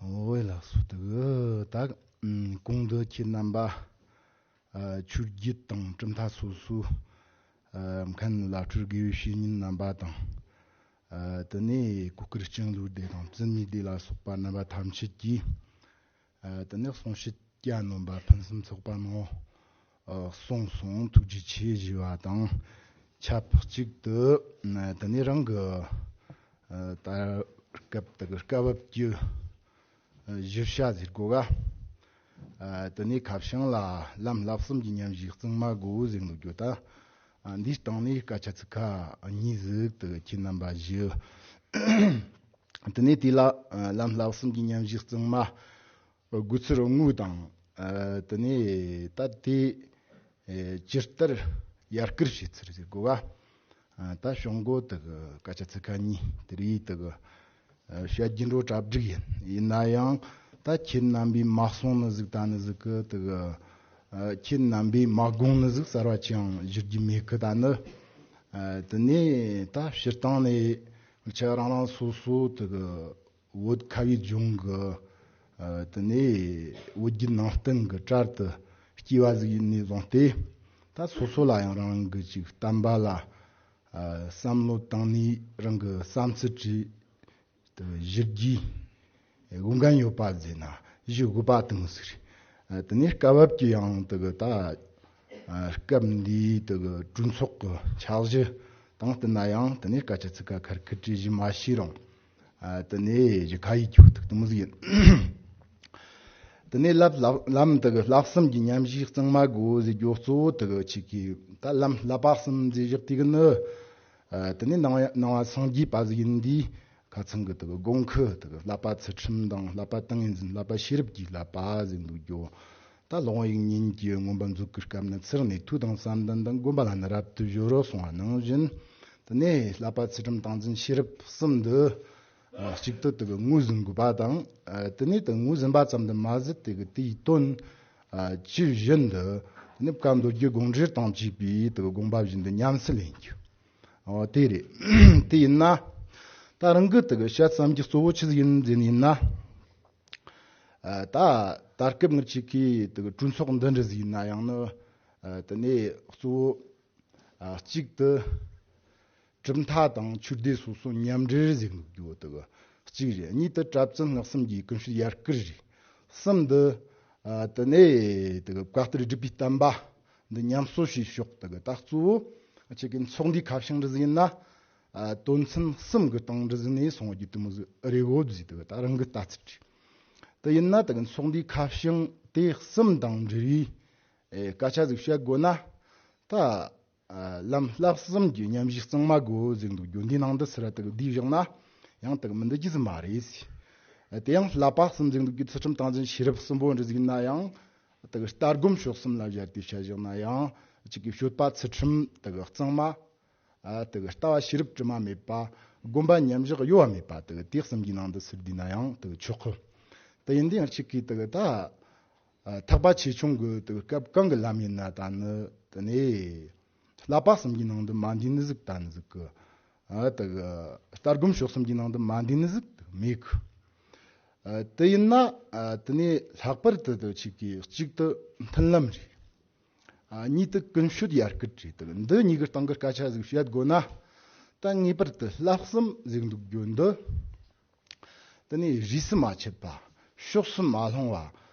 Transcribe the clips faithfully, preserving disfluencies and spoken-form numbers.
འོ་ལགས་སོ། དེ་གི་ད་གོང་དུ་ཁྱེད་རྣམ་པ་ཆོས་བརྒྱུད་དང་གྲུབ་མཐའ་སོ་སོའི་མཁན་བླ་སྤྲུལ་དགེ་བའི་བཤེས་གཉེན་རྣམ་པ་དང་། དེ་ནས་གོས་དཀར་སྤྱང་ལོའི་སྡེ་དང་བཙུན་མའི་སྡེ་ལ་སོགས་པ་རྣམ་པ་ཐམས་ཅད་ཀྱིས། དེ་ནས་གསུང་བཤད་གྱ་ནོམ་པ་ཕུན་སུམ་ཚོགས་པ་ནང་གསུངས་སོང་། ཐུགས་རྗེ་ཆེ་ཞུ་བ་དང་ཆབས་ཅིག་ཏུ། དེ་ནས་རང་གི་ད་སྐབས་དེ་གི་སྐབས་བབ་ཀྱི་གཞི་བྱ་ཟེར་གོ་ག་དེ་ནས་ཁ་བྱང་ལ་ལམ་བསླབ་གསུམ་གྱི་ཉམས་ཞིབ་གཙང་མ་དགོས་ཟེར་འདུག་རྒྱུ་ད། འདིའི་སྟེང་ནས་སྐད་ཆ་ཚིག་ཁ་གཉིས་ཟིག་དེ་ཁྱེད་རྣམ་པ་ཞུ། དེ་ནས་དེ་ལ་ལམ་བསླབ་གསུམ་གྱི་ཉམས་ཞིབ་གཙང་མ་དགོས་ཚུལ་དངོས་དང་། དེ་ནས་ད་དེ་ཇི་ལྟར་ཡར་སྐུལ་བྱེད་ཚུལ་ཟེར་གོ་ག་ད་བྱུང་གོ་དེ་གི་སྐད་ཆ་ཚིག་ཁ་གཉིས་དེ་རེད། དེ་གི་བཤད་རྒྱུ་འགྲོ་གྲ་སྒྲིག་ཡིན། ཡིན་ན་ཡང་ད་ཁྱེད་རྣམ་པས་མ་གསུངས་ནི་ཟིག་ད་ནི་ཟིག་གི་དེ་གི་ཁྱེད་རྣམ་པས་མ་དགོངས་ནི་ཟིག་གསར་བ་ཅི་ཡང་བཞུར་རྒྱུ་མེད་གི། ད་ནི་དེ་ནས་ད་སྤྱིར་བཏང་ནས་ཆ་རང་རང་སོ་སོ་དེ་གི་བོད་ཁ་བའི་ལྗོངས་ཀྱི་དེ་ནས་བོད་བརྒྱུད་ནང་བསྟན་གྱི་གྲལ་དུ་སྐྱེས་པ་ཟིག་ཡིན་ནས་བཟུང་སྟེ། ད་སོ་སོ་ལ་ཡང་རང་གི་ཅིག་བསྟན་པ་ལ་བསམ་བློ་བཏང་ནས་རང་གི་བསམ་ཚུལ་བྲིས་ཏེ་གཞི་རྒྱས་དགོས་མཁན་ཡོད་པ་ཟེར་ན་གཞི་དགོས་པ་དང་ཟེར། དེ་ནས་སྐབས་བབ་ཀྱི་ཡང་དེ་གི་ད་སྐབས་འདིའི་དེ་གི་གྲོས་ཚོགས་ཀྱི་འཆར་གཞི་དང་བསྟུན་ན་ཡང་དེ་ནས་སྐད་ཆ་ཚིག་ཁ་ཁར་ཁུ་བྲིས་བཞི་མ་ཤེས་རུང་། ཨ། དེ་ནས་གཞི་ཁ་ཡིག་ཁྱོད་ཐུག་དུ་མོ་ཟིག་ཡིན། དེ་ནས་ལབ་ལབ་ལམ་དེ་གི་བསླབ་གསུམ་གྱི་ཉམས་ཞིབ་གཙང་མ་དགོས་ཟེར་རྒྱུ་གཙོ་བོ་དེ་གི་ཆེ་གི་ད་ལམ་བསླབ་པ་གསུམ་ཟེར་བཞག་དེ་གི་ནི། ཨ། དེ་ནས་ནང་ནང་བ་སངས་རྒྱས་པ་ཟིག་ཡིན་དུས་ཁ་ཚང་གི་དེ་གི་དགོངས་ཁུ་དེ་གི་བསླབ་པ་ཚུལ་ཁྲིམས་དང་བསླབ་པ་ཏིང་ངེ་འཛིན་བསླབ་པ་ཤེས་རབ་ཀྱི་བསླབ་པ་ཟེར་འདུག་རྒྱུ། ད་ལོང་བ་ཡིག་ཉིན་གྱི་མངོན་པ་མཛོད་ཀྱི་སྐབས་ནས་ཚུར་ནས་ཐུགས་དང་བསམ་གཏན་དང་སྒོམ་པ་ལ་ནི་རབ་ཏུ་སྦྱོར་རོ་གསུང་བ་ནང་བཞིན། དེ་ནས་བསླབ་པ་ཚུལ་ཁྲིམས་ཏིང་འཛིན་ཤེས་རབ་གསུམ་འདི་གཅིག་ཏུ་དེ་གི་ངོས་ཟིན་དགོས་པ་དང་། དེ་ནས་དེ་ངོས་ཟིན་པ་ཙམ་དུ་མ་ཟད་དེ་གི་དེའི་དོན་ཇི་བཞིན་དུ་དེ་ནས་བཀའ་མདོ་རྒྱུད་དགོངས་འགྲེལ་དང་བཅས་པའི་དེ་གི་དགོངས་པ་བཞིན་དུ་ཉམས་སུ་ལེན་རྒྱུ། འོ་དེ་རེད། དེ་ཡིན་ན་ད་རང་གི་དེ་གི་དཔྱད་བསམ་རྒྱུ་གཙོ་བོ་ཆི་ཟིག་ཡིན་ཟེར་ན་ཡིན་ན། ད་ད་སྐབས་ངར་ཅིག་གིས་དེ་གི་གྲོས་ཚོགས་འདི་འདྲ་ཟིག་ཡིན་ན་ཡང་ནི། དེ་ནས་གཙོ་བོ་གཅིག་ཏུ་གྲུབ་མཐའ་དང་ཆོས་སྡེ་སོ་སོ་མཉམ་འབྲེལ་ཟེར་འདུག་རྒྱུ་དེ་གི་གཅིག་རེད། གཉིས་དུ་གྲྭ་བཙུན་བསླབ་གསུམ་གྱི་ཀུན་སྤྱོད་ཡར་སྐུལ་རེད། གསུམ་དུ་དེ་ནས་དེ་གི་བཀའ་གཏེར་སྒྲུབ་པའི་བསྟན་པ་འདི་ཉམས་གསོ་བྱེད་ཕྱོགས་དེ་གི་ད་གཙོ་བོ་ཅིག་གི་ཚོགས་འདུའི་ཁ་བྱང་འདྲ་ཟིག་ཡིན་ན། ཨ། དོན་ཚན་གསུམ་གྱི་སྟེང་འདྲི་ཟིན་ནས་སོང་རྒྱུ་དེ་མོ་ཟིག་རེ་བོ་ཟིག་དེ་ད་རང་གི་ལྟ་ཚུལ་རེད། དེ་ཡིན་ན་དེ་གི་ཚོགས་འདུའི་ཁ་བྱང་དེ་གསུམ་དང་འབྲེལ་བའི་ཨེ་སྐད་ཆ་ཟིག་བཤད་དགོས་ན། ད་ཨ་ལམ་བསླབ་གསུམ་གྱི་ཉམས་ཞིབ་གཙང་མ་དགོས་ཟེར་འདུག་རྒྱུ་འདིའི་ནང་དུ་སི་ར་དེ་གི་བསྡུས་བཞག་ན་ཡང་དེ་གི་མི་འདུག་རྒྱུ་ཟིག་མ་རེད། ཨེ་དེ་ཡང་བསླབ་པ་གསུམ་ཟེར་འདུག་རྒྱུ་ཚུལ་ཁྲིམས་ཏིང་འཛིན་ཤེས་རབ་གསུམ་པོ་འདྲ་ཟིག་ཡིན་ན་ཡང་དེ་གི་ལྟ་སྒོམ་སྤྱོད་གསུམ་ལ་སྦྱར་ཏེ་བཤད་བཞག་ན་ཡང་ཅིག་གི་སྤྱོད་པ་ཚུལ་ཁྲིམས་དེ་གི་གཙང་མ། ཨ། དེ་གི་ལྟ་བ་ཤེས་རབ་དྲི་མ་མེད་པ། སྒོམ་པ་མཉམ་བཞག་གཡོ་བ་མེད་པ་དེ་གི་དེ་གསུམ་གྱི་ནང་དུ་ཟེར་བསྡུས་ན་ཡང་དེ་གི་ཆོག་གི། དེ་ཡིན་དུས་ཡང་གཅིག་གིས་དེ་གི་ད་ཨ་ཐེག་པ་ཆེ་ཆུང་གི་དེ་གི་སྐབས་གང་གི་ལམ་ཡིན་ན་ད་ནི་དེ་ནས་བསླབ་པ་གསུམ་གྱི་ནང་དུ་མ་འདུས་ནི་ཟིག་ད་ནི་ཟིག་གི། ཨ། དེ་གི་ལྟ་སྒོམ་སྤྱོད་གསུམ་གྱི་ནང་དུ་མ་འདུས་ནི་ཟིག་མེད་གི། ཨ། དེ་ཡིན་ན་ཨ་དེ་ནས་ལྷག་པར་དུ་དེ་གཅིག་གིས་གཅིག་ཏུ་མཐུན་ལམ་རེད། ཨ། གཉིས་དེ་ཀུན་སྤྱོད་ཡར་སྐུལ་བྱས། དེ་འདི་གཉིས་ཀྱི་སྟེང་གི་སྐད་ཆ་ཟིག་བཤད་དགོས་ན། ད་ངེས་པར་དུ་བསླབ་གསུམ་ཟིག་འདུག་རྒྱུ་འདི། དེ་ནས་རིས་སུ་མ་ཆད་པ། ཕྱོགས་སུ་མ་ལྷུང་བ།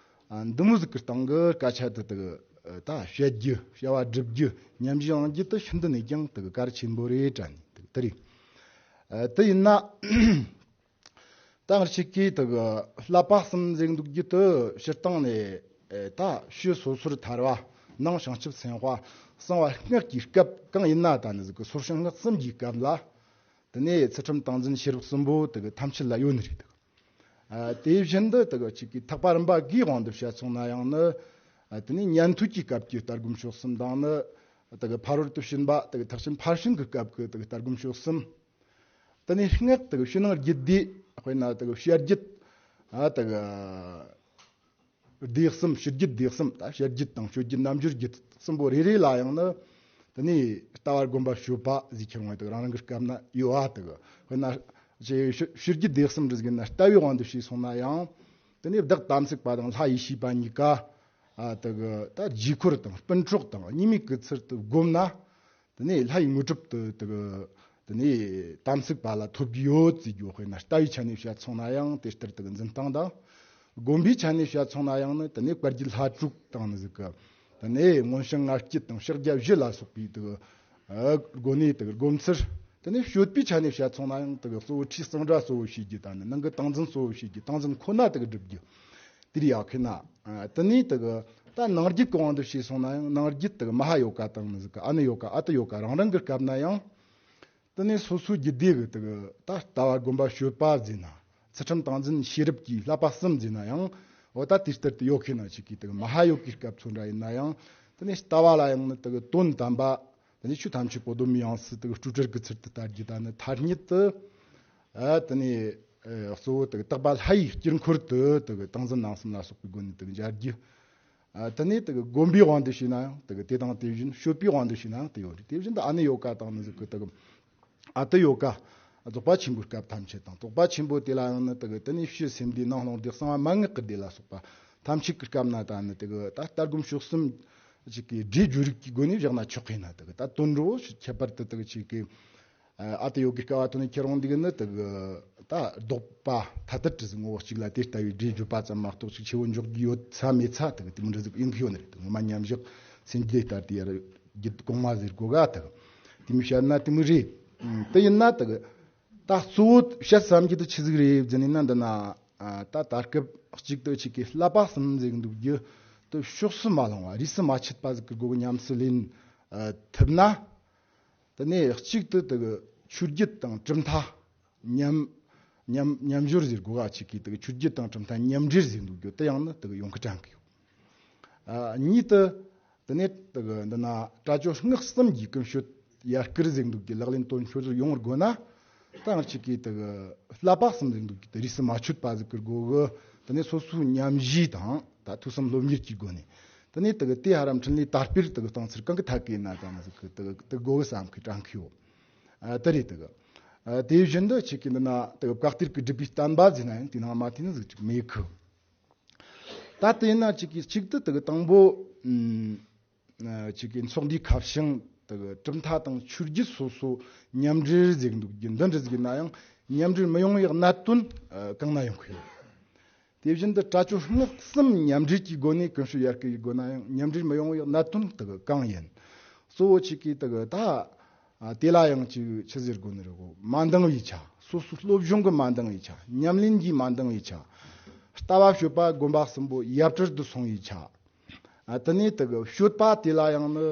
ཨ། འདི་མོ་ཟིག་གི་སྟེང་གི་སྐད་ཆ་དེ་དེ་ད་བཤད་རྒྱུ་བྱ་བ་སྒྲུབ་རྒྱུ་ཉམས་ཞིབ་ཡོང་རྒྱུ་དེ་ཤིན་ཏུ་ནས་ཀྱང་དེ་གལ་ཆེན་པོ་རེད་དྲན་ནས་དེ་རེད། ཨ། དེ་ཡིན་ན། ད་ང་ཅིག་གིས་དེ་གི་བསླབ་པ་གསུམ་ཟེར་འདུག་རྒྱུ་དེ་སྤྱིར་བཏང་ནས་ཨེ་ད་ཆོས་སོ་སོར་ཐར་བ། ནང་བྱང་ཆུབ་སེམས་དཔའ། གསང་བ་སྔགས་ཀྱི་སྐབས་གང་ཡིན་ན་ད་ནི་ཟིག་གི་སོར་བྱང་སྔགས་གསུམ་གྱི་སྐབས་ལ། དེ་ནས་ཚུལ་ཁྲིམས་ཏིང་འཛིན་ཤེས་རབ་གསུམ་པོ་དེ་གི་ཐམས་ཅད་ལ་ཡོད་ནི་རེད། ཨ། དེ་བཞིན་དུ་དེ་གི་ཅིག་གིས་ཐེག་པ་རིམ་པ་དགུའི་དབང་དུ་བཤད་སོང་ན་ཡང་ནི། ཨ། དེ་ནས་ཉན་ཐོས་ཀྱི་སྐབས་ཀྱི་ལྟ་སྒོམ་སྤྱོད་གསུམ་དང་ནི། དེ་གི་ཕ་རོལ་ཏུ་ཕྱིན་པ་དེ་གི་ཐེག་ཆེན་ཕར་ཕྱིན་གྱི་སྐབས་ཀྱི་དེ་གི་ལྟ་སྒོམ་སྤྱོད་གསུམ། དེ་ནས་སྔགས་དེ་གི་ཕྱི་ནང་རྒྱུད་སྡེ། དཔེར་ན་དེ་གི་བཤད་རྒྱུད། ཨ། དེ་གི་སྡེ་གསུམ། ཕྱི་རྒྱུད་སྡེ་གསུམ། ད་བཤད་རྒྱུད་དང་སྤྱོད་རྒྱུད་རྣལ་འབྱོར་རྒྱུད་གསུམ་པོ་རེ་རེ་ལ་ཡང་ནི། དེ་ནས་ལྟ་བ་སྒོམ་པ་སྤྱོད་པ་ཟེར་ཁྱེར་འོང་དེ་གི་རང་རང་གི་སྐབས་ན་ཡོད་ཨ། དེ་གི་དཔེར་ན་ ཅེས་ཕྱི་ཕྱི་རྒྱུད་སྡེ་གསུམ་རེ་ཟིག་ན་ལྟ་བའི་དབང་དུ་བྱས་སོང་ན་ཡང་། དེ་ནས་བདག་དམ་ཚིག་པ་དང་ལྷ་ཡེ་ཤེས་པ་གཉིས་ཀ་ཨ་དེ་གི་ད་རྗེས་འཁོར་དང་སྤུན་གྲོགས་དང་གཉིས་མེད་ཀྱི་ཚུལ་དུ་བསྒོམས་ན། དེ་ནས་ལྷ་ཡི་དངོས་གྲུབ་དེ་དེ་གི་དེ་ནས་དམ་ཚིག་པ་ལ་ཐོབ་རྒྱུ་ཡོད་ཅེས་བརྗོད། དཔེར་ན་ལྟ་བའི་ཆ་ནས་བཤད་སོང་ན་ཡང་དེ་ལྟར་དེ་གི་འཛིན་སྟངས་དང་། སྒོམ་པའི་ཆ་ནས་བཤད་སོང་ན་ཡང་ནི་དེ་ནས་བཀའ་བརྒྱུད་ལྷ་དྲུག་དང་ནི་ཟིག་གི་དེ་ནས་མངོན་བྱང་ལྔ་བསྐྱེད་དང་ཕྱག་རྒྱ་བཞི་ལ་སོགས་པའི་དེ་གི་ཨ་སྒོ་ནས་དེ་གི་སྒོམ་ཚུལ། དེ་ནས་སྤྱོད་པའི་ཆ་ནས་བཤད་སོང་ན་ཡང་དེ་གི་གཙོ་བོ་ཁྲིད་གཙང་སྦྲ་གཙོ་བོ་བྱེད་རྒྱུ་དང་ནི་ནང་གི་ཏིང་འཛིན་གཙོ་བོ་བྱེད་རྒྱུ། ཏིང་འཛིན་ཁོ་ན་དེ་གི་སྒྲུབ་རྒྱུ། དེ་རེད་ཡ། ཁེ་ན། ཨ་དེ་ནས་དེ་གི་ད་ནང་རྒྱུད་ཀྱི་དབང་དུ་བྱས་སོང་ན་ཡང་ནང་རྒྱུད་དེ་གི་མ་ཧཱ་ཡོ་ག་དང་ནི་ཟིག་གི་ཨ་ནི་ཡོ་ག་ཨ་ཏི་ཡོ་ག་རང་རང་གི་སྐབས་ན་ཡང་། དེ་ནས་སོ་སོའི་རྒྱུད་སྡེ་གི་དེ་གི་ད་ལྟ་བ་སྒོམ་པ་སྤྱོད་པ་ཟེར་ན། ཚུལ་ཁྲིམས་ཏིང་འཛིན་ཤེས་རབ་ཀྱི་བསླབ་པ་གསུམ་ཟེར་ན་ཡང་། འོ་ད་དེ་ལྟར་དུ་ཡོད་མཁན་ན་ཅིག་གིས་དེ་གི་མ་ཧཱ་ཡོ་གའི་སྐབས་ཚོ་འདྲ་ཡིན་ན་ཡང་། དེ་ནས་ལྟ་བ་ལ་ཡང་ནི་དེ་གི་དོན་དམ་པ། དེ་ནས་ཆོས་ཐམས་ཅད་པོ་སྡོམ་པའི་ཡང་སྲིད་དེ་གི་སྤྲོས་བྲལ་གྱི་ཚུལ་དུ་ལྟ་རྒྱུ་དང་ནི་ཐ་སྙད་དུ། ཨ་དེ་ནས་ཨ་གཙོ་བོ་དེ་གི་དག་པ་ལྷ་ཡི་དཀྱིལ་འཁོར་དུ་དེ་གི་ཏིང་འཛིན་ནང་གསུམ་ལ་སོགས་པའི་སྒོ་ནས་དེ་གི་མཇལ་རྒྱུ། ཨ་དེ་ནས་དེ་གི་སྒོམ་པའི་དབང་དུ་བྱས་ན་ཡང་དེ་གི་དེ་དང་དེ་བཞིན། སྤྱོད་པའི་དབང་དུ་བྱས་ན་ཡང་དེ་ཡོད་རེད། དེ་བཞིན་དུ་ཨ་ནི་ཡོ་ག་དང་ནི་ཟིག་གི་དེ་གི་ཨ་ཏི་ཡོ་ག་རྫོགས་པ་ཆེན་པོའི་སྐབས་ཐམས་ཅད་དང་། རྫོགས་པ་ཆེན་པོ་དེ་ལ་ཡང་ནི་དེ་གི་དེ་ནས་ཕྱི་སེམས་སྡེ་ནང་སློང་སྡེ་གསང་བ་མན་ངག་གི་སྡེ་ལ་སོགས་པ་ཐམས་ཅད་ཀྱི་སྐབས་ན་ད་ནི་དེ་གི་ད་ལྟ་སྒོམ་སྤྱོད་གསུམ་ཅིག་གི་སྒྲའི་བརྗོད་རིགས་ཀྱི་སྒོ་ནས་བཞག་ན་ཆོག་གི་ན། དེ་གི་ད་དོན་འགྲོ་ཁྱད་པར་དུ་དེ་གི་ཅིག་གི་ཨ་ཏི་ཡོ་གའི་སྐབས་ཐོག་ནས་ཁྱེར་འོང་འདི་གི་ནི་དེ་གི་ད་ལྡོག་པ་ཐ་དད་དུ་ངོ་བོ་གཅིག་ལ་དེ་ལྟ་བུའི་སྒྲའི་བརྗོད་པ་ཙམ་མ་གཏོགས་ཅིག་ཆེ་བོ་འཇོག་རྒྱུ་ཡོད་ས་མེད་ས། དེ་གི་དེ་མི་འདྲ་ཟིག་ཡིན་གི་ཡོད་ནི་རེད། དེ་ངོ་མ་མཉམ་བཞག་སེམས་རྒྱུད་ལྟར་དེ་ཡར་རྒྱུད་གོང་མ་ཟེར་གོ་ག་དེ་གི་དེ་མི་བཤད་ན་དེ་མི་རེད། དེ་ཡིན་ན་དེ་གི་ད་གཙོ་བོ་བཤད་བསམ་རྒྱུ་དེ་ཆི་ཟིག་རེད་ཟེར་ནས་ན། འདི་ན་ཨ་ད་ད་སྐབས་གཅིག་ཏུ་ཅིག་གི་བསླབ་པ་གསུམ་ཟེར་འདུག་རྒྱུ་དེ་ཕྱོགས་སུ་མ་ལྷུང་བ་རིས་སུ་མ་ཆད་པ་ཟིག་གི་སྒོ་གི་ཉམས་སུ་ལེན་ཨ་ཐུབ་ན། དེ་ནས་གཅིག་ཏུ་དེ་གི་ཆོས་བརྒྱུད་དང་གྲུབ་མཐའ་མཉམ་མཉམ་མཉམ་སྦྱོར་ཟེར་གོ་ག་ཅིག་གིས་དེ་གི་ཆོས་བརྒྱུད་དང་གྲུབ་མཐའ་མཉམ་འབྲེལ་ཟེར་འདུག་རྒྱུ་དེ་ཡང་ནི་དེ་གི་ཡོང་གི་དྲན་གི་ཡོད། ཨ་གཉིས་དུ། དེ་ནས་དེ་གི་འདི་ན་སྒྲ་སྒྱུར་སྔགས་གསུམ་གྱི་ཀུན་སྤྱོད་ཡར་སྐུལ་ཟེར་འདུག་རྒྱུ་ལག་ལེན་དོན་འཁྱོལ་ཡོང་དགོས་ན། ད་ང་ཅིག་གིས་དེ་གི་བསླབ་པ་གསུམ་ཟེར་འདུག་རྒྱུ་དེ་རིས་སུ་མ་ཆད་པ་ཟིག་གི་སྒོ་གི་དེ་ནས་སོ་སོའི་ཉམས་གཞི་དང་ད་ཐོས་བསམ་སློབ་གཉེར་གྱི་སྒོ་ནས། དེ་ནས་དེ་གི་དེ་ཧ་རམ་འཕྲིན་ལས་དར་སྤེལ་དེ་གི་གཏོང་ཚུལ་གང་གི་ཐད་ཀྱི་ན་ཙམ་ཟིག་གི་དེ་གི་དེ་དགོས་བསམ་གི་དྲན་གི་ཡོད། ཨ་དེ་རེད། དེ་གི་ཨ་དེ་བཞིན་དུ་ཅིག་གི་འདི་ན་དེ་གི་བཀའ་གཏེར་གྱི་སྒྲུབ་པའི་བསྟན་པ་ཟེར་ན་ཡང་དེ་ནང་མ་དེ་ནི་ཟིག་ཅིག་མེད་གི། ད་དེ་ན་ཅིག་གི་གཅིག་ཏུ་དེ་གི་དང་པོ་ཨ་ཅིག་གི་ཚོགས་འདུའི་ཁ་བྱང་དེ་གི་གྲུབ་མཐའ་དང་ཆོས་བརྒྱུད་སོ་སོ་མཉམ་འབྲེལ་ཟེར་འདུག་རྒྱུ་འདི་འདྲ་ཟིག་ཡིན་ན་ཡང་མཉམ་འབྲེལ་མི་ཡོང་བའི་གནད་དོན་ཨ་གང་ན་ཡོང་གི་ཡོད། དེ་བཞིན་དུ་སྒྲ་སྒྱུར་སྔགས་གསུམ་མཉམ་འབྲེལ་གྱི་སྒོ་ནས་ཀུན་སྤྱོད་ཡར་སྐུལ་གྱི་སྒོ་ན་ཡང་མཉམ་འབྲེལ་མི་ཡོང་བའི་གནད་དོན་དེ་གི་གང་ཡིན། གཙོ་བོ་ཅིག་གིས་དེ་གི་ད་ཨ་དེ་ལ་ཡང་ཅིག་ཆི་ཟེར་དགོས་ནི་རེད་གོ། མ་འདང་བའི་ཆ། སོ་སོའི་སློབ་སྦྱོང་གི་མ་འདང་བའི་ཆ། ཉམས་ལེན་གྱི་མ་འདང་བའི་ཆ། ལྟ་བ་སྤྱོད་པ་སྒོམ་པ་གསུམ་པོ་ཡ་བྲལ་དུ་སོང་བའི་ཆ། ཨ་དེ་ནས་དེ་གི་སྤྱོད་པ་དེ་ལ་ཡང་ནི་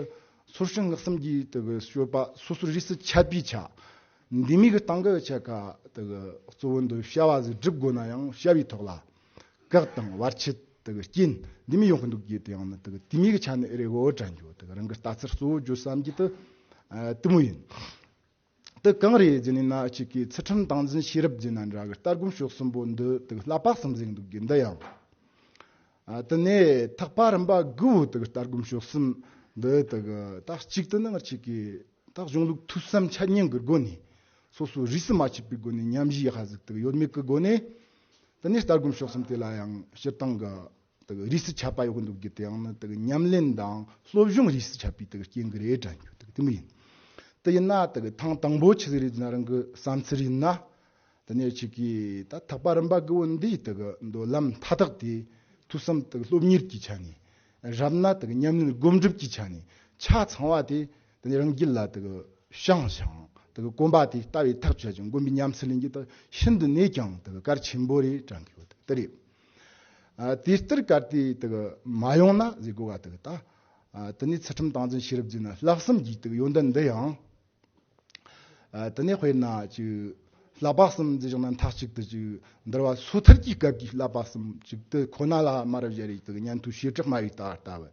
ཚུལ་ཁྲིམས་སྔགས་གསུམ་གྱི་དེ་གི་སྤྱོད་པ་སོ་སོར་རིས་སུ་ཆད་པའི་ཆ། འདི་མིན་གྱི་སྟེང་གི་ཆ་ག་དེ་གི་གཙོ་བོ་འདི་བྱ་བ་ཟིག་སྒྲུབ་དགོས་ན་ཡང་བྱ་བའི་ཐོག་ལ་གེགས་དང་བར་ཆད་དེ་གི་རྐྱེན་འདི་མིན་ཡོང་གི་འདུག་རྒྱུ་དེ་ཡང་ནི་དེ་གི་དེ་མིན་གྱི་ཆ་ནས་རེད་གོ་དྲན་རྒྱུ། དེ་གི་རང་གི་ལྟ་ཚུལ་གཙོ་བོ་བརྗོད་བསམ་རྒྱུ་དེ་ཨ་དེ་མོ་ཡིན། དེ་གང་རེད་ཟེར་ནས་ན་ཅིག་གིས་ཚུལ་ཁྲིམས་ཏིང་འཛིན་ཤེས་རབ་ཟེར་ན་འདྲ་གི་ལྟ་སྒོམ་སྤྱོད་གསུམ་པོ་འདི་དེ་གི་བསླབ་པ་གསུམ་ཟེར་འདུག་རྒྱུ་འདི་ཡང་། ཨ་དེ་ནས་ཐེག་པ་རིམ་པ་དགུ་བོ་དེ་གི་ལྟ་སྒོམ་སྤྱོད་གསུམ་འདི་དེ་གི་ད་གཅིག་ཏུ་ནི་ང་ཅིག་གིས་ད་གཞུང་ལུགས་ཐོས་བསམ་འཆད་ཉན་གྱི་སྒོ་ནས་སོ་སོ་རིས་སུ་མ་ཆད་པའི་སྒོ་ནས་ཉམས་གཞི་ཡག་པ་ཟིག་དེ་གི་ཡོད་མེད་ཀྱི་སྒོ་ནས། དེ་ནས་ལྟ་སྒོམ་སྤྱོད་གསུམ་དེ་ལ་ཡང་སྤྱིར་བཏང་གི་དེ་གི་རིས་སུ་ཆད་པ་ཡོད་གི་འདུག་རྒྱུ་དེ་ཡང་ནི་དེ་གི་ཉམས་ལེན་དང་སློབ་སྦྱོང་རིས་སུ་ཆད་པའི་དེ་གི་རྐྱེན་གྱིས་རེད་དྲན་རྒྱུ་དེ་གི་དེ་མོ་ཡིན། དེ་ཡིན་ན་དེ་གི་ཐེངས་དང་པོ་ཆི་ཟིག་རེད་ཟེར་ན་རང་གི་བསམ་ཚུལ་ཡིན་ན། དེ་ནས་ཅིག་གིས་ད་ཐེག་པ་རིམ་པ་དགུ་བོ་འདིའི་དེ་གི་མདོ་ལམ་མཐའ་དག་དེ་ཐོས་བསམ་དེ་གི་སློབ་གཉེར་གྱི་ཆ་ནས། རབ་ན་དེ་གི་ཉམས་ལེན་སྒོམ་སྒྲུབ་ཀྱི་ཆ་ནས་ཆ་ཚང་བ་དེ་དེ་ནས་རང་རྒྱུད་ལ་དེ་གི་བྱང་ཞིང་དེ་གི་གོམས་པ་དེ་ལྟ་བའི་ཐག་ཆོད་ཅིང་སྒོམ་པའི་ཉམས་སུ་ལེན་རྒྱུ་དེ་ཤིན་ཏུ་ནས་ཀྱང་དེ་གི་གལ་ཆེན་པོ་རེད་དྲན་གི་ཡོད། དེ་རེད། ཨ་དེ་ལྟར་གལ་ཏེ་དེ་གི་མ་ཡོང་ན་ཟེར་གོ་ག་དེ་གི་ད། ཨ་དེ་ནས་ཚུལ་ཁྲིམས་ཏིང་འཛིན་ཤེས་རབ་ཟེར་ན་བསླབ་གསུམ་གྱི་དེ་གི་ཡོན་ཏན་འདི་ཡང་། ཨ་དེ་ནས་དཔེར་ན་ཅིག་བསླབ་པ་གསུམ་ཟེར་བཞག་ན་མཐའ་གཅིག་ཏུ་ཅིག་འདུལ་བ་སོ་ཐར་གྱི་སྐབས་ཀྱི་བསླབ་པ་གསུམ་ཅིག་དེ་ཁོ་ན་ལ་མ་རབས་བཞག་རེ་དེ་གི་ཉན་ཐོས་བྱེ་བྲག་སྨྲ་བའི་ལྟ་བ་ལྟ་བུ།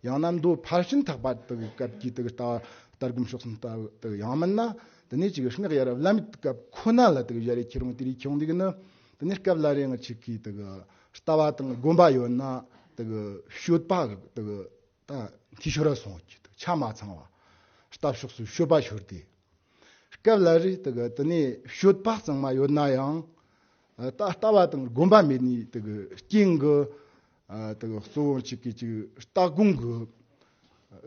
ཡང་ན་མདོ་ཕར་ཕྱིན་ཐེག་པ་དེ་གི་སྐབས་ཀྱི་དེ་གི་ལྟ་བ་ལྟ་སྒོམ་སྤྱོད་གསུམ་ལྟ་བུ་དེ་གི། ཡང་མིན་ན་དེ་ནས་ཅིག་སྔགས་ཡ་རབས་བླ་མེད་སྐབས་ཁོ་ན་ལ་དེ་གི་བཞག་རེ་ཁྱེར་འོང་དེ་རེ་ཁྱོང་དེ་གི་ནི། དེ་ནས་སྐབས་ལ་རེ་ང་ཅིག་གིས་དེ་གི་ལྟ་བ་དང་སྒོམ་པ་ཡོད་ན་དེ་གི་སྤྱོད་པ་གི་དེ་གི་ད་འཐུས་ཤོར་ར་སོང་གི་དེ་ཆ་མ་ཚང་བ། ལྟ་ཕྱོགས་སུ་སྤྱོད་པ་ཤོར་ཏེ། སྐབས་ལ་རེ་དེ་གི་དེ་ནས་སྤྱོད་པ་གཙང་མ་ཡོད་ན་ཡང་། ད་ལྟ་བ་དང་སྒོམ་པ་མེད་ནས་དེ་གི་རྐྱེན་གི་དེ་གི་གཙོ་བོ་གཅིག་གིས་ཅིག་ལྟ་སྒོམ་གི་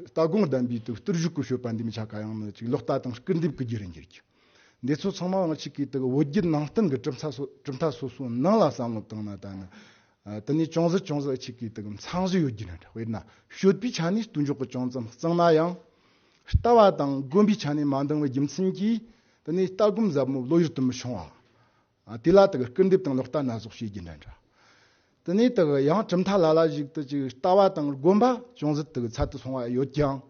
ལྟ་སྒོམ་ལྡན་པའི་དེ་གི་བརྟུལ་ཞུགས་ཀྱི་སྤྱོད་པ་འདི་མི་ཆ་ག་ཡང་ནི་ཅིག་ལོག་ལྟ་དང་སྐུར་འདེབས་ཀྱི་རྒྱུ་རུ་འགྱུར་གྱི། འདི་ཚོ་ཚང་མ་ང་གཅིག་གིས་དེ་གི་བོད་བརྒྱུད་ནང་བསྟན་གྱི་གྲུབ་མཐའ་སོ་གྲུབ་མཐའ་སོ་སོའི་ནང་ལ་བསམ་བློ་བཏང་ན་ད་ནི། ཨ། དེ་ནས་ཅུང་ཟད་ཅུང་ཟད་གཅིག་གིས་དེ་གི་མཚང་གཞི་ཡོད་རྒྱུ་རེད། དཔེར་ན་སྤྱོད་པའི་ཆ་ནས་བརྟུལ་ཞུགས་ཀྱི་ཅུང་ཙམ་གཙང་ན་ཡང་། ལྟ་བ་དང་སྒོམ་པའི་ཆ་ནས་མ་འདང་བའི་རྒྱུ་མཚན་གྱིས། དེ་ནས་ལྟ་སྒོམ་ཟབ་མོ་བློ་ཡུལ་དུ་མི་ཤོང་བ། ཨ། དེ་ལ་དེ་གི་སྐུར་འདེབས་དང་ལོག་ལྟ་སྣ་ཚོགས་བྱེད་རྒྱུ་འདྲ་འདྲ། དེ་ནས་དེ་གི་ཡང་གྲུབ་མཐའ་ལ་ལ་ཞིག་ཏུ་ཅིག་ལྟ་བ་དང་སྒོམ་པ་ཅུང་ཟད་དེ་གི་ཚད་དུ་སོང་བ་ཡོད་ཀྱང་།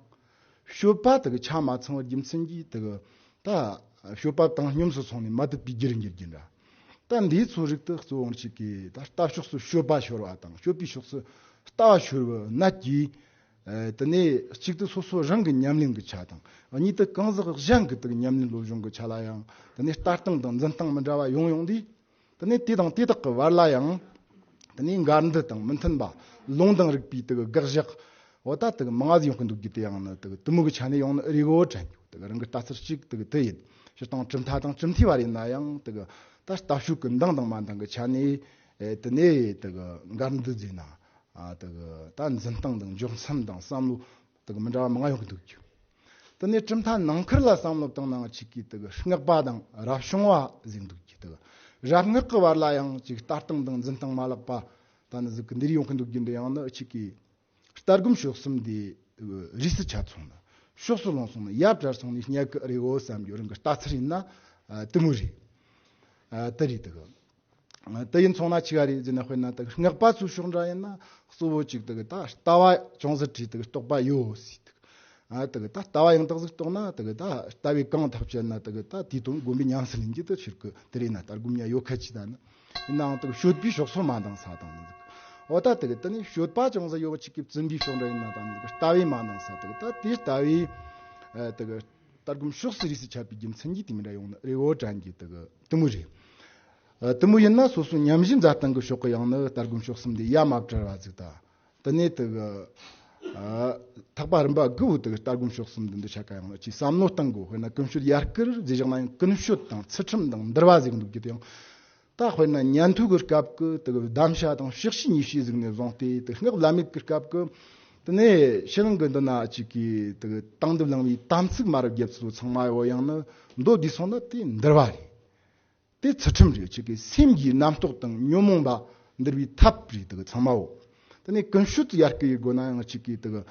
སྤྱོད་པ་དེ་གི་ཆ་མ་ཚང་བའི་རྒྱུ་མཚན་གྱིས་དེ་གི་ད་སྤྱོད་པ་བཏང་སྙོམས་སུ་སོང་ནས་མ་དད་པའི་རྒྱུ་རུ་འགྱུར་རྒྱུ་འདྲ། ད་འདིའི་ཚོ་རིགས་དེ་གཙོ་བོ་གཅིག་གིས་ད་ལྟ་ཕྱོགས་སུ་སྤྱོད་པ་ཤོར་བ་དང་སྤྱོད་པའི་ཕྱོགས་སུ་ལྟ་བ་ཤོར་བའི་གནད་ཀྱིས། ཨ། དེ་ནས་གཅིག་ཏུ་སོ་སོ་རང་གི་ཉམས་ལེན་གྱི་ཆ་དང་། གཉིས་དུ་གང་ཟག་གཞན་གྱི་དེ་གི་ཉམས་ལེན་བློ་སྦྱོང་གི་ཆ་ལ་ཡང་། དེ་ནས་ལྟ་སྟངས་དང་འཛིན་སྟངས་མི་འདྲ་བ་ཡོང་ཡོང་དུས། དེ་ནས་དེ་དང་དེ་དག་གི་བར་ལ་ཡང་། དེ་ནས་འགལ་འདུ་དང་མི་མཐུན་པ། ལུང་དང་རིགས་པའི་དེ་གི་དགག་བཞག་འོ་ད་དེ་གི་མང་ང་ཟིག་ཡོང་གི་འདུག་རྒྱུ་དེ་ཡང་ནི་དེ་གི་དེ་མོ་གི་ཆ་ནས་ཡོང་ནི་རེད་གོ་དྲན་རྒྱུ། དེ་གི་རང་གི་ལྟ་ཚུལ་གཅིག་དེ་གི་དེ་ཡིན། སྤྱིར་བཏང་གྲུབ་མཐའ་དང་གྲུབ་མཐའི་བར་ཡིན་ན་ཡང་དེ་གི་ད་ལྟ་སྤྱོད་ཀྱི་འདང་དང་མ་འདང་གི་ཆ་ནས། ཨེ། དེ་ནས་དེ་གི་འགལ་འདུ་ཟེར་ན། ཨ། དེ་གི་ད་འཛིན་སྟངས་དང་འཇོག་མཚམས་དང་བསམ་བློ་དེ་གི་མི་འདྲ་བ་མང་ང་ཡོང་གི་འདུག་རྒྱུ། དེ་ནས་གྲུབ་མཐའ་ནང་ཁུལ་ལ་བསམ་བློ་བཏང་ནའང་གཅིག་གིས་དེ་གི་སྔགས་པ་དང་རབ་བྱུང་བ་ཟེར་འདུག་རྒྱུ། དེ་གི་རབ་སྔགས་ཀྱི་བར་ལ་ཡང་ཅིག་ལྟ་སྟངས་དང་འཛིན་སྟངས་མ་ལགས་པ་ད་ནི་ཟིག་གི་འདིར་ཡོང་གི་འདུག་རྒྱུ་འདི་ཡང་ནི་གཅིག་གིས་ལྟ་སྒོམ་སྤྱོད་གསུམ་འདི་རིས་སུ་ཆད་སོང་ན། ཕྱོགས་སུ་ལྷུང་སོང་ན། ཡ་བྲལ་སོང་ནས་རྙེད་གི་རེད་འོ་བསམ་རྒྱུ་རང་གི་ལྟ་ཚུལ་ཡིན་ན། ཨ། དེ་མོ་རེད། ཨ། དེ་རེད། དེ་གི། དེ་ཡིན་སོང་ན་ཆི་ག་རེད་ཟེར་ན། དཔེར་ན་དེ་གི་སྔགས་པ་ཚོའི་ཕྱོགས་འདྲ་ཡིན་ན་གཙོ་བོ་གཅིག་དེ་གི་ད་ལྟ་བ་ཅུང་ཟད་བྲིས་དེ་གི་རྟོགས་པ་ཡོད་ཟེར། དེ་གི། ཨ། དེ་གི་ད་ལྟ་བ་ཡང་དག་ཟིག་རྟོགས་ན། དེ་གི་ད་ལྟ་བས་གང་ཐག་བཅད་ན། དེ་གི་ད་དེའི་དོན་བསྒོམ་པའི་ཉམས་སུ་ལེན་རྒྱུ་དེ་ཕྱིར་གི་དེ་རེད་ན། ལྟ་སྒོམ་ཡང་ཡོད་ཁ་ཅིག་ད་ནི། ཡིན་ནའང་དེ་གི་སྤྱོད་པའི་ཕྱོགས་སུ་མ་འདང་ས་དང་ནི་ཟིག་འོ་ད་དེ་གི་དེ་ནས་སྤྱོད་པ་ཅུང་ཟད་ཡོད་གཅིག་གིས་བཙུན་པའི་ཕྱོགས་འདྲ་ཡིན་ན་ད་ནི་ཟིག་ལྟ་བས་མ་འདང་ས། དེ་གི་ད་དེ་ལྟ་བས། ཨ། དེ་གི། ལྟ་སྒོམ་ཕྱོགས་སུ་རིས་སུ་ཆད་པའི་རྒྱུ་མཚན་གྱིས་དེ་མི་འདྲ་ཡོང་ནི་རེད་འོ་དྲན་གྱི་དེ་གི་དེ་མོ་རེད། ཨ། དེ་མོ་ཡིན་ན་སོ་སོའི་ཉམས་ཞིབ་མཛད་སྟངས་ཀྱི་ཕྱོགས་ཀྱི་ཡང་ནི་ལྟ་སྒོམ་ཕྱོགས་གསུམ་འདི་ཡ་མ་བྲལ་བ་ཟིག་དང་། དེ་ནས་དེ་གི། ཨ། ཐེག་པ་རིམ་པ་དགུ་བོ་དེ་གི་ལྟ་སྒོམ་ཕྱོགས་གསུམ་འདི་འདི་ཆ་ག་ཡང་ནི་ཅིག་བསམ་བློ་གཏང་དགོས། དཔེར་ན་ཀུན་སྤྱོད་ཡར་སྐུལ་ཟེར་བཞག་ན་ཡང་ཀུན་སྤྱོད་དང་ཚུལ་ཁྲིམས་དང་འདུལ་བ་ཟེར་གི་འདུག་རྒྱུ་དེ་ཡང་། ད་དཔེར་ན་ཉན་ཐོས་ཀྱི་སྐབས་ཀྱི་དེ་གི་གདམས་ཞྭ་དང་ཕྱག་ཕྱི་གཉིས་ཕྱི་ཟིག་ནས་བཟུང་སྟེ། དེ་སྔགས་བླ་མེད་ཀྱི་སྐབས་ཀྱི་དེ་ནས་ཕྱི་ནང་གི་འདི་ན་གཅིག་གིས་དེ་གི་དང་དུ་བླངས་པའི་དམ་ཚིག་མ་རབས་བརྒྱད་ཚོ་ཚང་མ་ཡོད་ཡང་ནི་མདོ་བསྡུས་སོང་ན་དེ་འདུལ་བ་རེད། དེ་ཚུལ་ཁྲིམས་རེད། གཅིག་གིས་སེམས་ཀྱི་རྣམ་རྟོག་དང་ཉོན་མོངས་པ་འདུལ་བའི་ཐབས་རེད། དེ་གི་ཚང་མའོ། དེ་ནས་ཀུན་སྤྱོད་ཡར་སྐུལ་ཡེད་དགོས་ན་ཡང་གཅིག་གིས་དེ་གི།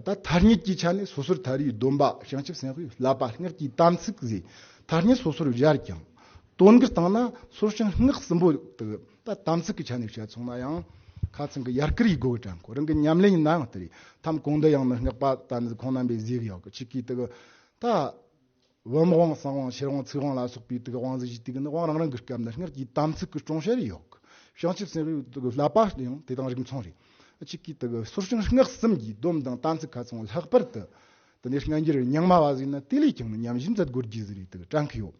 ད་ཐ་སྙད་ཀྱི་ཆ་ནས་སོ་སོར་ཐར་བའི་སྡོམ་པ། བྱང་ཆུབ་སེམས་དཔའི་བསླབ་པ། སྔགས་ཀྱི་དམ་ཚིག་ཟེར། ཐ་སྙད་སོ་སོར་སྦྱར་ཀྱང་། དོན་གྱི་སྟེང་ན་སོར་བྱང་སྔགས་གསུམ་པོ་དེ་གི་ད་དམ་ཚིག་གི་ཆ་ནས་བཤད་སོང་ན་ཡང་། ཁ་ཚང་གི་ཡར་སྐུལ་ཡེད་དགོས་གི་དྲན་གོ། རང་གི་ཉམས་ལེན་ཡིན་ན་ཡང་དེ་རེད། ཐམ་གོང་དུ་ཡང་ནི་སྔགས་པ་ད་ནི་ཁོང་རྣམ་པས་ཟེར་གི་ཡོད་གི། གཅིག་གིས་དེ་གི་ད། བུམ་དབང་གསང་དབང་ཕྱིར་དབང་ཚིག་དབང་ལ་སོགས་པའི་དེ་གི་དབང་ཟིག་ཞིག་དེ་གི་ནི་དབང་རང་རང་གི་སྐབས་ན་སྔགས་ཀྱི་དམ་ཚིག་གི་སྲུང་བྱ་རེ་ཡོད་གི། བྱང་ཆུབ་སེམས་དཔའི་དེ་གི་བསླབ་པ་ཡང་དེ་དང་རིགས་མཚུངས་རེད། གཅིག་གིས་དེ་གི་སོར་བྱང་སྔགས་གསུམ་གྱི་སྡོམ་དང་དམ་ཚིག་ཁ་ཚང་ལྷག་པར་དུ། དེ་ནས་སྔ་འགྱུར་རྙིང་མ་བ་ཟིག་ན་དེ་ལས་ཀྱང་ནི་ཉམས་ཞིབ་མཛད་དགོས་རྒྱུ་ཟིག་རེད། དེ་གི་དྲན་གི་ཡོད།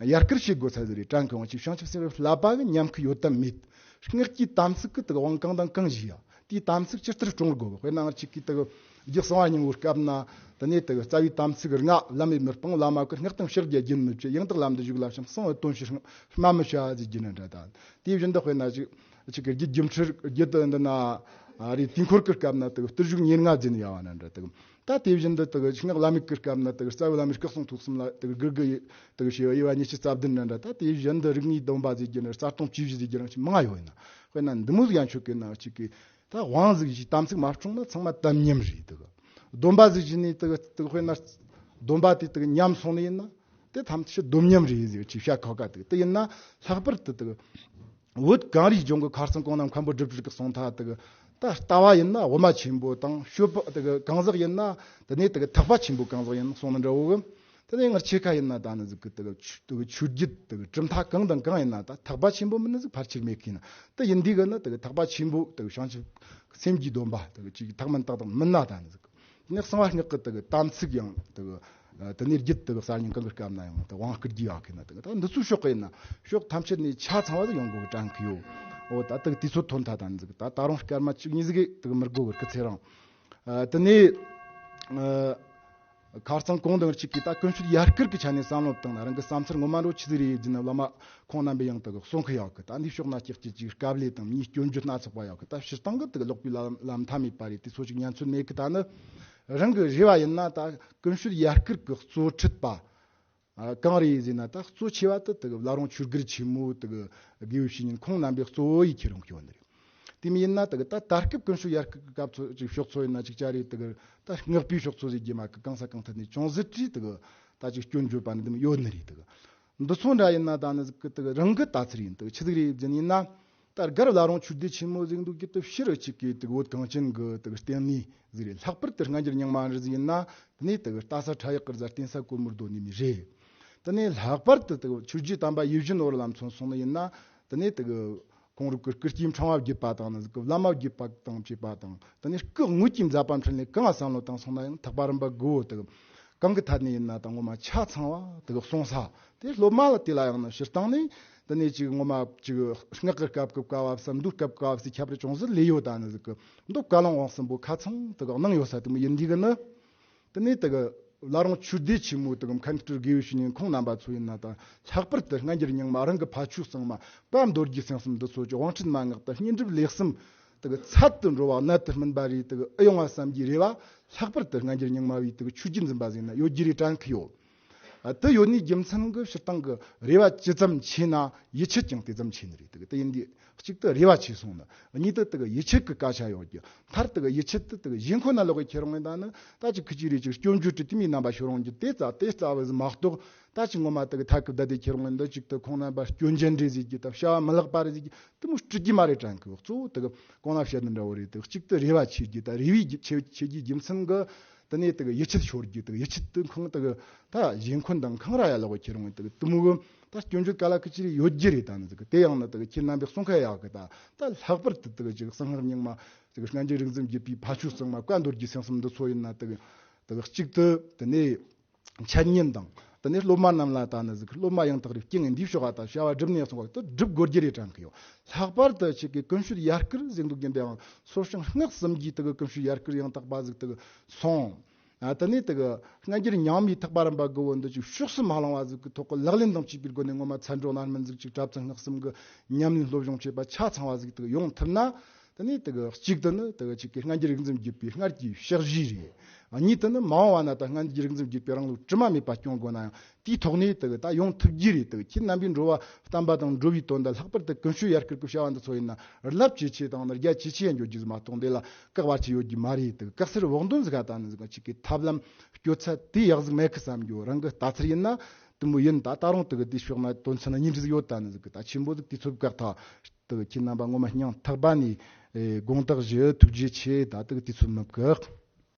ཡར་སྐུལ་བྱེད་དགོས་ས་ཟིག་རེད་དྲན་གི་ཡོད། གཅིག་བྱང་ཆུབ་སེམས་དཔའི་བསླབ་པ་གི་ཉམས་ཁུ་ཡོད་དམ་མེད། སྔགས་ཀྱི་དམ་ཚིག་གི་དེ་གི་དབང་གང་དང་གང་ཞིག་ཡ། དེའི་དམ་ཚིག་ཇི་ལྟར་སྲུང་དགོས་གི། དཔེར་ན་ང་གཅིག་གིས་དེ་གི་རྒྱུ་གསང་བ་སྙིང་པོའི་སྐབས་ན། དེ་ནས་དེ་གི་རྩ་བའི་དམ་ཚིག་ལྔ། ལམ་མེད་མི་སྤང་། བླ་མ་བཀུར། སྔགས་དང་ཕྱག་རྒྱ་རྒྱུན་མི་བཅད། ཡང་དག་ལམ་དུ་ཞུགས། བསླབ་བྱའམ་གསང་བའི་དོན་ཕྱིར་སྨྲ་མི་བྱ་ཟེར་རྒྱུ་ན་འདྲ་ད། དེའི་བཞིན་དུ་དཔེར་ན་ཅིག་ཅིག་གི་རྒྱུད་སྒྱུ་འཕྲུལ་རྒྱུད་དུ་འདི་ན་རེ་དུས་འཁོར་གྱི་སྐབས་ན་དེ་གི་བརྟུལ་ཞུགས་ཉེར་ལྔ་འཛིན་ཡ་བ་ན་འདྲ་དེ་གི། ད་དེའི་བཞིན་དུ་དེ་གི་སྔགས་བླ་མེད་ཀྱི་སྐབས་ན་དེ་གི་རྩ་བའི་བླ་མའི་སྐུ་གསུང་ཐུགས་གསུམ་ལ་དེ་གི་དགུ་དགུ་དེ་གི་ཞེས་པ་དབྱེ་བ་ཉི་ཤུ་རྩ་བདུན་ན་འདྲ། ད་དེའི་བཞིན་དུ་རིགས་ལྔའི་སྡོམ་པ་ཟེར་རྒྱུ་ན་རྩ་ལྟུང་བཅུ་བཞི་ཟེར་རྒྱུ་རང་ཅིག་མང་ང་ཡོད་ན། དཔེར་ན་འདི་མོ་ཟིག་ཡང་ཆོག་གི་ན་གཅིག་གིས། ད་དབང་ཟིག་ཞིག་དམ་ཚིག་མ་བསྲུངས་ན་ཚང་མ་དམ་ཉམས་རེད། དེ་གི་སྡོམ་པ་ཟིག་ཞིག་ནས་དེ་གི་དེ་གི་དཔེར་ན་སྡོམ་པ་དེ་དེ་གི་ཉམས་སོང་ནི་ཡིན་ན་དེ་ཐམས་ཅད་སྡོམ་ཉམས་རེད་ཟེར་ཅིག་བཤད་ཁག་ཁ། དེ་གི་དེ་ཡིན་ན་ལྷག་པར་དུ་དེ་གི་བོད་གངས་རིའི་ལྗོངས་ཀྱི་ཁ་སང་གོང་ན་མཁན་པོ་སྒྲུབ་ཕྲུག་གིས་གསུངས་ཐལ། དེ་གི་ད་ལྟ་བ་ཡིན་ན་དབུ་མ་ཆེན་པོ་དང་སྤྱོད་པ་དེ་གི་གང་ཟག་ཡིན་ན་དེ་ནས་དེ་གི་ཐེག་པ་ཆེན་པོ་གང་ཟག་ཡིན་གསུངས་ནི་འདྲ་བོ་གི། དེ་ནས་ང་ཆེ་ཁ་ཡིན་ན་ད་ནི་ཟིག་གི་དེ་གི་ཆོས་དེ་གི་ཆོས་བརྒྱུད་དེ་གི་གྲུབ་མཐའ་གང་དང་གང་ཡིན་ན་ད་ཐེག་པ་ཆེན་པོ་མིན་ནི་ཟིག་ཕལ་ཆེར་མེད་གི་ན། དེ་ཡིན་དུས་གི་ནི་དེ་གི་ཐེག་པ་ཆེན་པོ་དེ་གི་བྱང་ཆུབ་སེམས་ཀྱི་སྡོམ་པ་དེ་གི་ཅིག་ཐེག་དམན་ཏག་ཏག་མིན་ན་ད་ནི་ཟིག་གི། དེ་ནས་གསང་བ་སྔགས་ཀྱི་དེ་གི་དམ་ཚིག་ཡང་དེ་གི་དེ་ནས་རྒྱུད་དེ་གི་གསར་རྙིང་གང་གི་སྐབས་ན་ཡང་དེ་དབང་བསྐུར་རྒྱུ་ཡག་གི་ན། དེ་གི་ད་འདི་ཚོའི་ཕྱོགས་གི་ཡིན་ན་ཕྱོགས་ཐམས་ཅད་ནས་ཆ་ཚང་བ་ཟིག་ཡོང་དགོས་གི་དྲན་གི་ཡོད། འོ་ད་དེ་གི་དུས་ཚོད་ཐོན་ཐལ། ད་ནི་ཟིག་གི་ད་ད་རུང་སྐར་མ་གཅིག་གཉིས་ཟིག་གི་དེ་གི་མི་དགོས་གི་སྐུ་ཚེ་རིང་། ཨ། དེ་ནས། ཨ། ཁ་རྩང་གོང་དང་གཅིག་གིས་ད་ཀུན་སྤྱོད་ཡར་སྐུལ་གྱི་ཆ་ནས་བསམ་བློ་བཏང་ན། རང་གི་བསམ་ཚུལ་ངོ་མ་འགྲོ་ཆི་ཟིག་རེད་ཟེར་ན། བླ་མ་ཁོང་རྣམ་པས་ཡང་དག་གསུང་གི་ཡོད་གི། ད་འདི་ཕྱོགས་ན་ཀྱག་ཀྱག་ཅིག་དཀའ་ལས་དང་མིའི་སྐྱོན་བརྗོད་སྣ་ཚོགས་པ་ཡོད་གི། ད་སྤྱིར་བཏང་གི་དག་ལོག་པའི་ལམ་ལམ་མཐའ་མེད་པ་རེད། དེ་ཚོ་ཅིག་ཉན་ཚོད་མེད་གི། ད་ནི་རང་གི་རེ་བ་ཡིན་ན། ད་ཀུན་སྤྱོད་ཡར་སྐུལ་གྱི་གཙོ་ཁྲིད་པ་ཨ་གང་རེད་ཟེར་ན། ད་གཙོ་ཆེ་བ་དེ་དེ་གི་བླ་རུང་ཆོས་སྒར་ཆེན་མོ་དེ་གི་དགེ་བའི་བཤེས་གཉེན་ཁོང་རྣམ་པས་གཙོ་བོ་ཡི་ཁྱེར་ཡོང་གི་ཡོད་ནི་རེད། དེ་མིན་ཡིན་ན་དེ་གི་ད་ད་སྐབས་ཀུན་སྤྱོད་ཡར་སྐུལ་གྱི་སྐབས་ཚོ་ཅིག་ཕྱོགས་ཚོ་ཡིན་ན་ཅིག་ཅར་རེ་དེ་གི་ད་སྔགས་པའི་ཕྱོགས་ཚོ་ཟེར་རྒྱུ་མ་གི། གང་ས་གང་ཐད་ནས་ཅུང་ཟད་ཅིག་དེ་གི་ད་ཅིག་སྐྱོན་བརྗོད་པ་འདི་ཡོད་ནི་རེད། དེ་གི་འདི་ཚོ་འདྲ་ཡིན་ན་ད་ནི་ཟིག་གི་དེ་གི་རང་གི་ལྟ་ཚུལ་ཡིན། དེ་གི་ཆི་ཟིག་རེད་ཟེར་ན། ད་སྒར་བླ་རུང་ཆོས་སྡེ་ཆེན་མོ་ཟེར་འདུག་གི། དེ་ཕྱི་རུ་གཅིག་གི་དེ་བོད་གངས་ཅན་གི་དེ་བསྟེན་གནས་ཟིག་རེད། ལྷག་པར་དུ་སྔ་འགྱུར་རྙིང་མ་རེ་ཟིག་ཡིན་ན། དེ་ནས་དེ་ལྟ་ས་ཁྲ་ཡག་གི་རྫ་བསྟེན་ས་གོར་མོ་རྡོ་ནས་མི་རེད། དེ་ནས་ལྷག་པར་དུ་དེ་ཆོས་རྗེ་དམ་པ་ཡིད་བཞིན་ནོར་བུ་ལ་མཚོན་སོང་ནི་ཡིན་ན། དེ་ནས་དེ་ཁོང་རང་གི་སྐུ་སྐྱེས་འཕྲེང་བ་བརྒྱུད་པ་དང་ནི་ཟིག་གི་བླ་མ་བརྒྱུད་པ་དང་བཅས་པ་དང་། དེ་ནས་སྐུ་དངོས་ཀྱི་མཛད་པ་འཕྲིན་ལས་གང་བསམ་བློ་བཏང་སོང་ན་ཡང་། ཐེག་པ་རིམ་པ་དགུ་བོ་དེ་གང་གི་ཐད་ནས་ཡིན་ན་ད་ངོ་མ་ཆ་ཚང་བ་དེ་གི་གསུང་ས་དེ། སློབ་མ་ལ་དེ་ལ་ཡང་ན་སྤྱིར་བཏང་ནས་དེ་ནས་ཅིག་ངོ་མ་ཅིག་སྔགས་ཀྱི་སྐབས་ཀྱི་བཀའ་བབས་སམ་མདོའི་སྐབས་ཀྱི་བཀའ་བབས་སུ་ཁྱད་པར་ཅུང་ཟད་ལས་ཡོད། ད་ནི་ཟིག་གི་མདོ་བཀའ་བློན་དབང་གསུམ་པོ་ཁ་ཚང་དེ་གི་གནང་ཡོད་ས་དེ་མོ་ཡིན་དུས་གི་ནི། དེ་ནས་དེ་གི་བླ་རུང་ཆོས་སྡེ་ཆེན་མོ་དེ་གི་མཁན་སྤྲུལ་དགེ་བའི་བཤེས་གཉེན་ཁོང་རྣམ་པ་ཚོ་ཡིན་ན། ད་ལྷག་པར་དུ་སྔ་འགྱུར་རྙིང་མ་རང་གི་ཕ་ཆོས་གཙང་མ་བཀའ་མདོ་སྒྱུ་སེམས་གསུམ་འདི་ཚོ་ཀྱི་དབང་ཁྲིད་མན་ངག་དང་བསྙེན་སྒྲུབ་ལས་གསུམ་དེ་གི་ཚད་དུ་འགྲོ་བ་གནད་དུ་སྨིན་པ་རེ་དེ་གི་ཨེ་ཡོང་བ་བསམ་གྱི་རེ་བ། ལྷག་པར་དུ་སྔ་འགྱུར་རྙིང་མ་བའི་དེ་གི་ཆོས་བརྒྱུད་འཛིན་པ་ཟིག་ན་ཡོད་རྒྱུ་རེ་དྲན་གི་ཡོད། ཨ་དེ་ཡོད་ནི་རྒྱུ་མཚན་གི་སྤྱིར་བཏང་གི་རེ་བ་ཇི་ཙམ་ཆེ་ན་ཡིད་ཆེས་ཀྱང་དེ་ཙམ་ཆེ་ནི་རེད། དེ་གི་དེ་ཡིན་དུས་གཅིག་ཏུ་རེ་བ་ཆེ་སོང་ནི། གཉིས་དུ་དེ་གི་ཡིད་ཆེས་ཀྱི་སྐད་ཆ་ཡོད་རྒྱུ། མཐར་དེ་གི་ཡིད་ཆེས་དེ་དེ་གི་གཞན་ཁོ་ན་ལོག་གི་ཁྱེར་འོང་ད་ནི། ད་ཅིག་ཁི་ཅིག་རེ་ཅིག་སྐྱོན་བརྗོད་དྲི་དེ་མིའི་རྣམ་པ་ཤོར་འོང་རྒྱུ་དེ་རྩ་དེ་རྩ་བ་ཟིག་མ་གཏོགས། ད་ཅིག་ངོ་མ་དེ་གི་ཐད་ཀི་བདའ་དེ་ཁྱེར་འོང་འདི་ཅིག་ཏུ་ཁོང་རྣམ་པ་སྐྱོན་ཅན་རེད་ཟེར་རྒྱུ་དང་བྱ་བ་མི་ལེགས་པ་རེད་ཟེར་རྒྱུ་དེ་མོ་སྲིད་རྒྱུ་མ་རེད་དྲན་གི། གཙོ་བོ་དེ་གི་གོང་ན་བཤད་ནི་འདྲ་བོ་རེད། དེ་གཅིག་ཏུ་རེ་བ་ཆེ་རྒྱུ་དང་རེ་བའི་རྒྱུ་ཆེ་ཆེ་རྒྱུའི་རྒྱུ་མཚན་གི། དེ་ནས་དེ་གི་ཡིད་ཆེས་ཤོར་རྒྱུ། དེ་གི་ཡིད་ཆེས་དེ་ཁོང་དེ་གི་ད་གཞན་ཁོན་དང་ཁང་ར་ཡ་ལོག་གི་ཁྱེར་འོང་དེ་གི་དེ་མོ་གི་ད་སྐྱོན་བརྗོད་ག་ལ་ཁི་ཅི་རེ་ཡོད་རྒྱུ་རེད། ད་ནི་དེ་གི་དེ་ཡང་ནི་དེ་གི་ཁྱེད་རྣམ་པས་གསུང་ཁ་ཡག་གི། ད་ད་ལྷག་པར་དུ་དེ་གི་ཅིག་གསང་སྔགས་རྙིང་མ་དེ་གི་སྔ་འགྱུར་རིག་འཛིན་བརྒྱུད་པའི་ཕ་ཆོས་གཙང་མ་བཀའ་མདོ་སྒྱུ་སེམས་གསུམ་འདི་ཚོ་ཡིན་ན། དེ་གི་དེ་གི་གཅིག་ཏུ་དེ་ནས་འཆད་ཉན་དང་། དེ་ནས་སློབ་མ་རྣམས་ལ་ད་ནི་ཟིག་སློབ་མ་ཡང་དག་རིག་སྐྱེ་ངེས་འདིའི་ཕྱོགས་ལ་ད་བྱ་བ་སྒྲུབ་ནས་སོང་བ་དེ་སྒྲུབ་དགོས་རྒྱུ་རེད་དྲན་གི་ཡོད། ལྷག་པར་དུ་ཆེ་གི་ཀུན་སྤྱོད་ཡར་སྐུལ་ཟེར་འདུག་རྒན་པའང་སོ་སྐྱོང་སྔགས་གསུམ་གྱིས་དེ་གི་ཀུན་སྤྱོད་ཡར་སྐུལ་ཡང་དག་པ་ཟིག་དེ་གི་སོང་། ཨ་དེ་ནས་དེ་གི་སྔ་འགྱུར་རྙིང་མའི་ཐེག་པ་རིམ་པ་དགུ་བོ་འདི་ཅིག་ཕྱོགས་སུ་མ་ལྷུང་བ་ཟིག་གི་ཐོག་གི་ལག་ལེན་དང་བཅས་པའི་སྒོ་ནས་ངོ་མ་ཚད་འགྲོ་རྣམ་སྨིན་ཟིག་ཅིག་གྲྭ་བཙུན་སྔགས་གསུམ་གི་ཉམས་ལེན་སློབ་སྦྱོང་བྱེད་པ་ཆ་ཚང་བ་ཟིག་དེ་གི་ཡོང་ཐུབ་ན། དེ་ནས་དེ་གི་གཅིག་དེ་ནི་དེ་གི་ཅིག་གི་སྔ་འགྱུར་རིག་འཛིན་བརྒྱུད་པའི་སྔར་གྱི་ཕྱག་བཞེས་རེད། གཉིས་དེ་ནི་མ་འོངས་པ་ན་ད་སྔ་འགྱུར་རིག་འཛིན་བརྒྱུད་པའི་རང་ལུགས་དྲི་མ་མེད་པ་སྐྱོང་དགོས་ན་ཡང་དེའི་ཐོག་ནས་དེ་གི་ད་ཡོང་ཐུབ་རྒྱུ་རེད། དེ་གི་ཁྱེད་རྣམ་པའི་འགྲོ་བ་བསྟན་པ་དང་འགྲོ་བའི་དོན་དུ་ལྷག་པར་དུ་ཀུན་སྤྱོད་ཡར་སྐུལ་གྱི་བྱ་བ་འདི་ཚོ་ཡིན་ན་རླབས་ཇེ་ཆེ་དང་ནི་རྒྱ་ཇེ་ཆེ་ཡང་འགྱོ་རྒྱུ་ཟིག་མ་གཏོགས་འདི་ལ་བཀག་པ་ཅིག་ཡོད་རྒྱུ་མ་རེད། དེ་གི་བཀག་སར་འོག་འདོན་ཟིག་ག་ད་ནི་ཟིག་ག་ཅིག་གི་ཐབས་ལམ་སྤྱོད་ཚད་དེ་ཡག་ཟིག་མེད་གི་བསམ་རྒྱུ་རང་གི་ལྟ་ཚུལ་ཡིན་ན་དེ་མོ་ཡིན། ད་ད་རུང་དེ་གི་དེའི་ཕྱོགས་ན་དོན་ཚན་གཉིས་འདྲ་ཟིག་ཡོད། ད་ནི་ཟིག་གི་ད་ཆེན་པོ་ཟིག་དུས་ཚོད་བཀག་ཐག་དེ་གི་ཁྱེད་རྣམ་པ་ངོ་མ་སྙིང་ཐག་པ་ནས་ཨེ་དགོངས་དག་ཞུ། ཐུགས་རྗེ་ཆེ། ད་དེ་གི་དུས་ཚོད་མི་བཀག